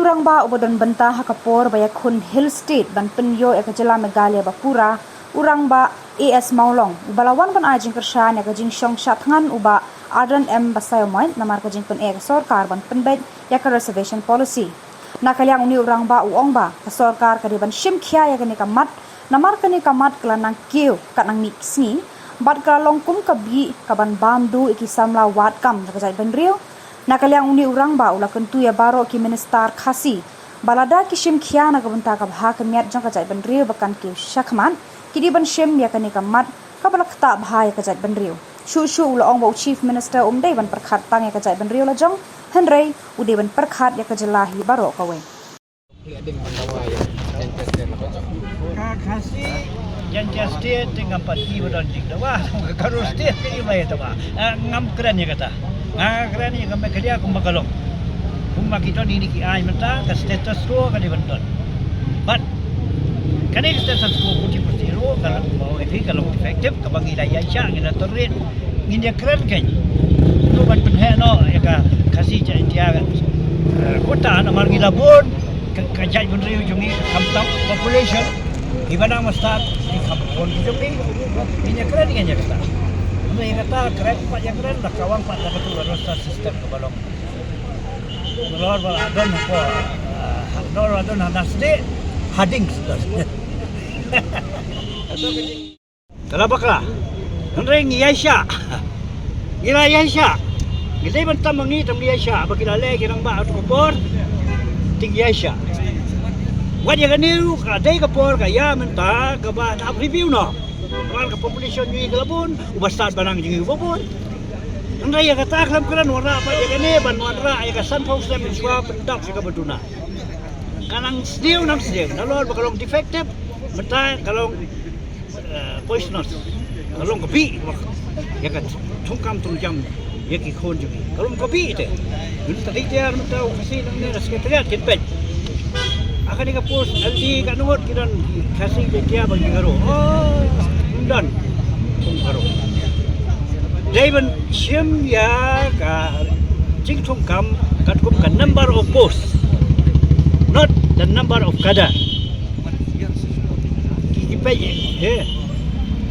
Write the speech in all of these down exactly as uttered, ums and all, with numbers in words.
Rangbah uba don bynta ha ka por ba ïakhun Hill State ban pynïoh ïa ka jylla Meghalaya ba pura, u Rangbah A S Mawlong, uba la wan ban ai jingkyrshan ïa ka jingshong shah thngan u Bah Ardent M Basaiawmoit namar ka jingpyneh ka sorkar ban pynbeit ïa ka reservation policy. Na ka liang une u Rangbah u ong ba ka sorkar ka dei ban shim khia ïa kane ka mat, namar kane ka mat ka la nang kiew kat nang mih ki sngi bad ka la long kum ka bih kaban bam duh ïa ki samla wad kam da ka jaitbynriew. Na ka liang une u Rangbah u la kyntu ïa baroh ki minister Khasi ba lada ki shim khia na ka bynta ka bha ka miat jong ka jaitbynriew ba kan kiew shakhmat, ki dei ban shim ïa kane ka mat kaba la ktah bha ïa ka jaitbynriew. Shuh shuh u la ong ba u Chief Minister um dei ban pyrkhat tang ïa ka jaitbynriew la jong, hynrei u dei ban pyrkhat ïa ka jylla hi baroh kawei. Ka Khasi Jaintia State te ngam pat i ba don jingdawa, ka Garo State te i ba ïa dawa. Eh, ngam kren ïa kata. Nga kren ïa ka Meghalaya kumba ka long. Kumba ki don ïa ki aiñ mynta, ka status quo ka dei ban don. But kane ka status quo ka dei ban don, ka long kumba ong ïa phi, ka long defective, kaba ngi la ïaishah, ngi la tolerate, ngin ïa kren kein. To ban pynheh noh ïa ka Khasi Jaintia, eh, quota, namar ngi la bun, ka, ka jaitbynriew jong ngi, khamtam population, kiba nang mastad, ki kham bun ki jong ngi. Ngin ïa kren, ngin ïa kata. Ngin ïa kata, kren pat ïa kren, la kawang pat la katu la roster system kaba long. Nalor ba la don hapoh, ah, nalor ba la don ha Nasdaq, hading sudah. Ka la bakla. Hynrei ngi ïaishah. Ngi la ïaishah. Ngi dei ban tam ma ngi tam ngi ïaishah. Ba ki la leh ki rangbah ha tu ka por. Te ngi ïaishah. Wat ïa kane ruh ka dei ka por ka ïa mynta kaba hap review noh. Namar ka population ngi ka la bun, uba stad ba nang jong ngi uba bun. Hynrei ïa kata khlem kren wanrah pat ïa kane ban wanrah ïa ka sanphew snem shuwa pyndap ïa kaba duna. Ka nang sniew nang sniew. Nalor ba ka long defective, mynta ka long eh, poisonous. Ka long ka bih, wah. Ïa ka thungkam thungjam ïa ki khun jong ngi. Ka long ka bih te. Ngi ta dei tiar mynta u Khasi nangne na secretariat kin peit. Ha kane ka post L D ka ngut ki don Khasi Jaintia bad ki Garo. Oh, ym don. Thung Garo. Dei ban shim ïa ka jingthungkam katkum ka number of post, not the number of cadre. Ki, ki peit, he.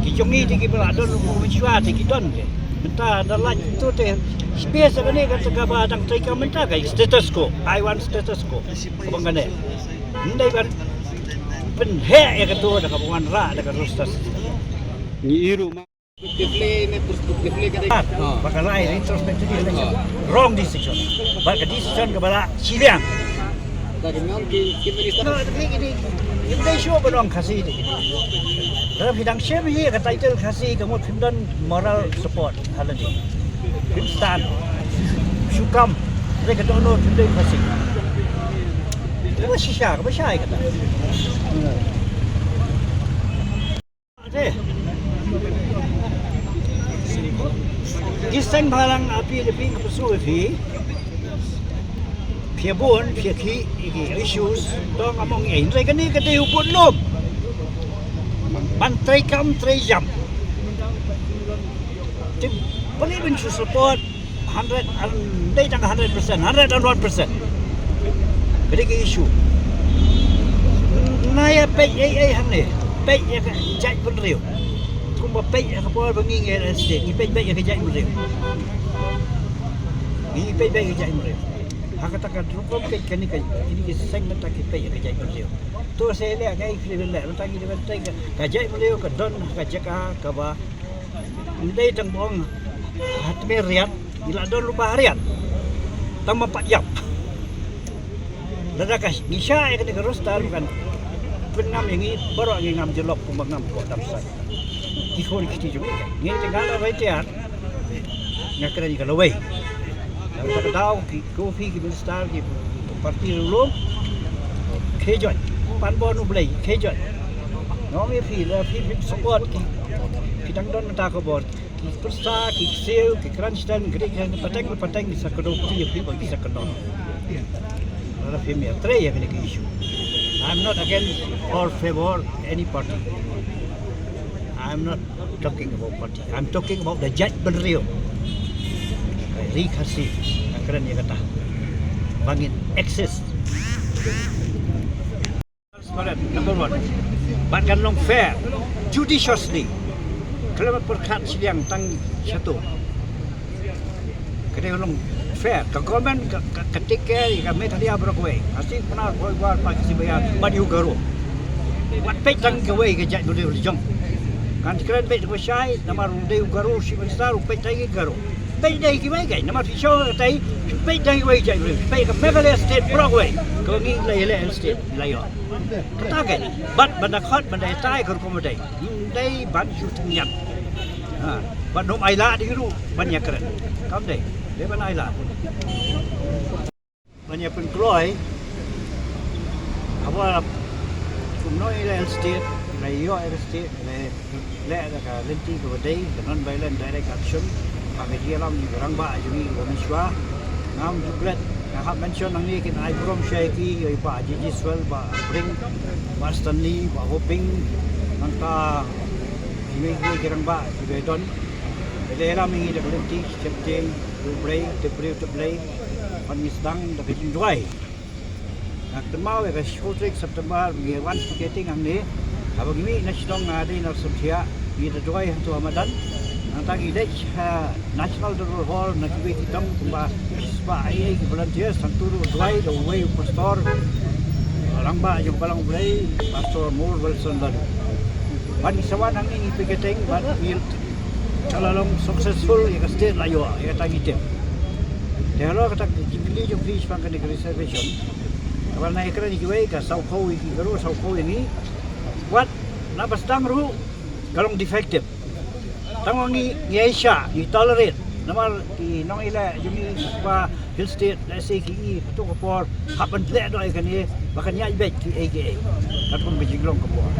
Ki jong ngi te kiba la don u mynshuwa te ki don te. Mynta da lait to te space kane ka, kaba dang trei ka mynta ka status quo. I want status quo. Kaba kane. Ym dei ban pynheh ïa kato da kaba wanrah da ka roster. Ngi i ruh ma. Ba ka la ai retrospective election. Wrong decision. Ba ka decision kaba la shiliang. No, ki, ki, ki, ki dei shuh ban ong Khasi te. Lada phi dang shim hi ka title Khasi ka mut phim don moral support ha lade. Phim stan. Shu kam. Te ka dohnud phim dei Khasi. Kaba shisha, kaba shai kata. Te. Ngi seng bhalang, appeal ïa phi, nga pyrshah ïa phi. Phi bun, phi ki, ki issues, to ngam ong ei, hynrei kane ka dei u bun lum. Ban trei kam, trei jam. Te, balei ban shu support, hundred and, dei tang hundred percent, hundred and one percent. Ka dei ka issue. Nga ïa peit ei ei hangne, peit ïa ka jaitbynriew. Kumba peit ïa ka por ba ngi ngi ïa state, ngi peit peit ïa ka jaitbynriew. Ngi peit peit ïa ka jaitbynriew. Ha kata ka rukom peit kane ka, kine ki seng mynta ki peit ïa ka jaitbynriew. To se leh ngai phi leh mynta ngi leh mynta ka, ka jaitbynriew ka don ka jaka kaba Ym dei tang ba ong ha tmier riat, ngi la don lypa ha riat. Tang ba pat ïap. Lada ka ngi shah ïa kane ka roster kan pynngam ïa ngi baroh ngi ngam jyllop kumba ngam ko dam sai. Ki khun ki ti jong ngi. Ngi te nga la retired. Nga kren ïa ka lawei. Lada ka daw ki ko phi ki minister ki party ruh lum. Khie join. Pan bor U Blei khie join. Nga ong ïa phi la phi phi support ki. Phi dang don mynta ka bor. Ki pyrsa, ki ksiew, ki kren shiteng, ki rik, ki pateng, ki pateng, ki sa kdew kti ïa phi ba ki sa kdew. Lada phim ïatrei ïa kane ka issue. I'm not against or favor any party. I'm not talking about party. I'm talking about the jaitbynriew. Ka ri Khasi, nga kren ïa kata. Ba ngin exist. Transparent, number one. Bad kan long fair, judiciously. Khlem pyrkhat shiliang tang shato. Ka dei long fair, ka government ka, ka, ka take care ïa ka Meghalaya baroh kawei. Khasi Pnar, Bhoi War, Paid Khasi Baïar, bad ïa u Garo. Wat peit tang kawei ka jaitbynriew la jong. Kan kren beit ba shai, namar u dei u Garo, Chief Minister, u peit tang ïa u Garo. Peit dei kiwei kei, namar phi shu katai, peit dei kiwei jaitbynriew, peit ka Meghalaya State baroh kawei. Ka ngi la ïaleh state, la ïoh. Kata kei, bad ban da khot, ban da ïatai ka rukom dei. Ym dei ban shu tyngiat. Ha, bad ym ailad hi ruh ban ïakren. Kam dei, dei ban ailad. Ban ïa pynkloi, haba kumno ïa la state, la ïoh ïa state, la leh da ka lynti kaba dei, ka non-violent direct action, ha ka jingïalam jong ka rangbah jong ngi kaba mynshuwa. Ngam ju klet, nga hap mention nangne kin ai burom sha ki, ïa i Bah J J Swell, Bah Pring, Bah Stanley, Bah Hoping, nangta kiwei kiwei ki rangbah kiba don. Ba la ïalam ïa ngi da ka lynti sheptieng, U Blei, tip briew tip Blei, ban ngi sdang da ka jingduwai. Nga kynmaw ïa ka shiphew tarik September ngi wan picketing hangne. Haba ngi mih na shnong nga dei na Rysymthiah, ngi da duwai hangto ha madan. Nangta ngi leit ha National Delivery Hall na kiwei ki dong kumba spah eiei ki volunteers, hangto ruh duwai da uwei u pastor rangbah jong ka Balang U Blei, Pastor Moore Wilson Laloo. Bad ngi sa wan hangne ngi picketing bad ngi, ka la long successful, ïa ka state la ïoh, ïa kata ngi tip. Te halor kata ka jingkylli jong phi shaphang kane ka reservation, haba nga ïakren ïa kiwei ka sawkhew ïa ki Garo, sawkhew ïa ngi. Wat na ba sdang ruh ka long defective. Tang ma ngi, ngi ai sha, ngi tolerate. Namar ki nongïaleh jong ngi ba Hill State, lehse ki i kato ka por hap ban leh noh ïa kane, ba kan ïaid beit kiei kiei. Katkum ka jinglong ka por.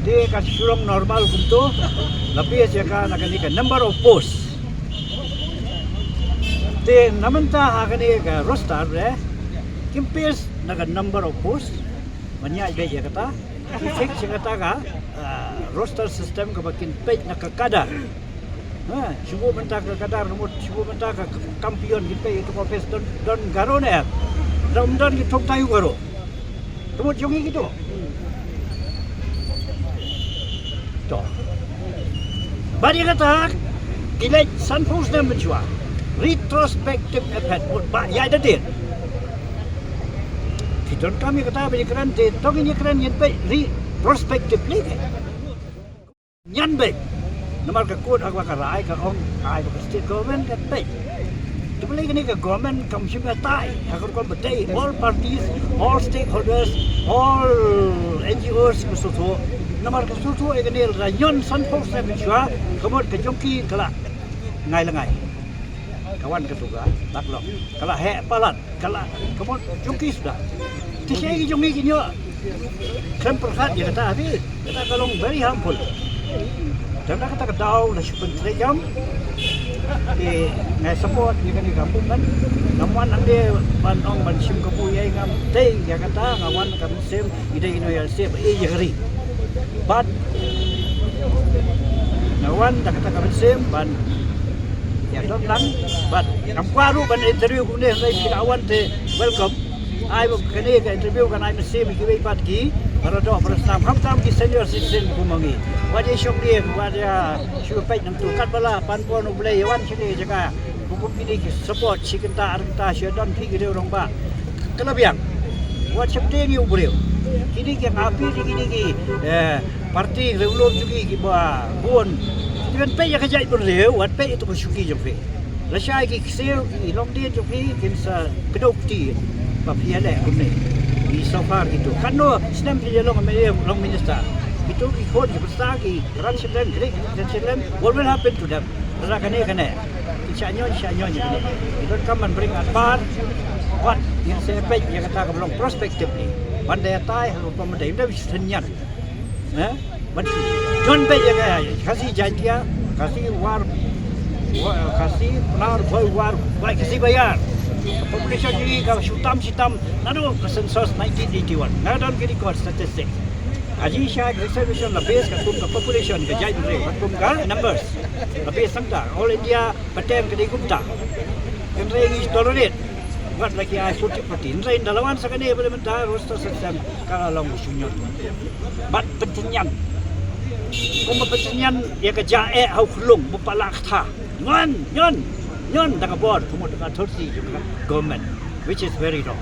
Te ka shu long normal kumto, la base ïa ka na kane ka number of post. Te na mynta ha kane ka roster re, kim base na ka number of post ban ïaid beit ïa kata. Ki fix ïa kata ka, ah, roster system kaba kin peit na ka cadre. Ha, shu buh mynta ka cadre, ka mut shu buh mynta ka kampion kin peit ïa ka office, don, don Garo ne em. Don, don ki thung taïew Garo. Ka mut jong ngi kito. To. Bad ïa kata, ki leit sanphew snem mynshuwa. Retrospective effect, mut ba ïaid da dien. Ki donkam ïa kata ba ïakren te, to ngin ïakren ngin peit retrospectively te. Ngan beit. Namar ka court ha kaba ka rai ka ong, ai ba ka state government kan beit. Te balei kane ka government kam shym batai ha ka rukom ba dei, all parties, all stakeholders, all N G Os ki sngewthuh. Namar ka sngewthuh ïa kane lada ñion sanphew snem mynshuwa, ka mut ka jong ki ka la ngai lyngngai. Ka wan katu ka backlog, ka la heh palat, ka la, ka mut jong ki suda. Te shaei ki jong ngi kin ïoh khlem pyrkhat ïa kata, ha phi, kata ka long very harmful. Te na kata ka daw la shu pyntrei jam. Te nga support ïa kane ka movement. Ngam wan hangne ban ong ban shim kabu ïa, ngam tei ïa kata, nga wan ka mynsiem, i dei ino ïa sep, i ïa ka ri. Bad nga wan da kata ka mynsiem ban ïa don lang. Bad ngam kwah ruh ban interview kumne, hynrei phi la wan te welcome. Ai ba kane ka interview kan ai mynsiem ïa kiwei pat ki para doh para snam, khamtam ki senior citizen kum ma ngi. Wat ïa shong dien, wat ïa shu peit nangtu, katba la pan bor U Blei, ïa wan shane jaka. Kum kine ki support shi kynta ar kynta, shu don phi ki riew rangbah. Ka la biang. Wat sheptieng ïa u briew. Kine ki nga appeal ïa kine ki, eh, party riewlum jong ngi kiba bun. Phi dei ban peit ïa ka jaitbynriew, wat peit ïa tu ka shuki jong phi. Lashai ki ksiew, ki longdien jong phi kin sa kdew kti ba phi ïaleh kumne. Ki so far kito. Katno snem phi ïa long M L A, long minister. Kito ki khun ki pyrsa, ki grandchildren, great grandchildren, what will happen to them? Lada kane kane ki shah ñion, shah ñion ïa kane. Ki donkam ban bring at par. Wat ngin sa peit ïa kata kaba long prospectively. Ban da ïatai ha ka rukom ba dei, ym dei ba shu tynñiat. Eh? Ban jon beit ïa ka Khasi Jaintia, Khasi War, Wa-, Khasi Pnar, Bhoi War, Paid Khasi Baïar. Population jong ngi ka shu tam shi tam naduh ka census nineteen eighty-one. Nga don ki record statistic. Ka jingshisha ka reservation la base katkum ka population, ka jaitbynriew, katkum ka numbers. La base nangta, all India pateng ka dei kumta. Hynrei ngi tolerate. Wat la ki ai forty forty. Hynrei ynda la wan sa kane parliamentary roster system ka la long u shu ñion. Bad pyntynñian. Kumba pyntynñian ïa ka jaka ha u khyllung ba palat kata. Ñion, ñion, ñion da ka bor, kumba da ka authority jong ka government, which is very wrong.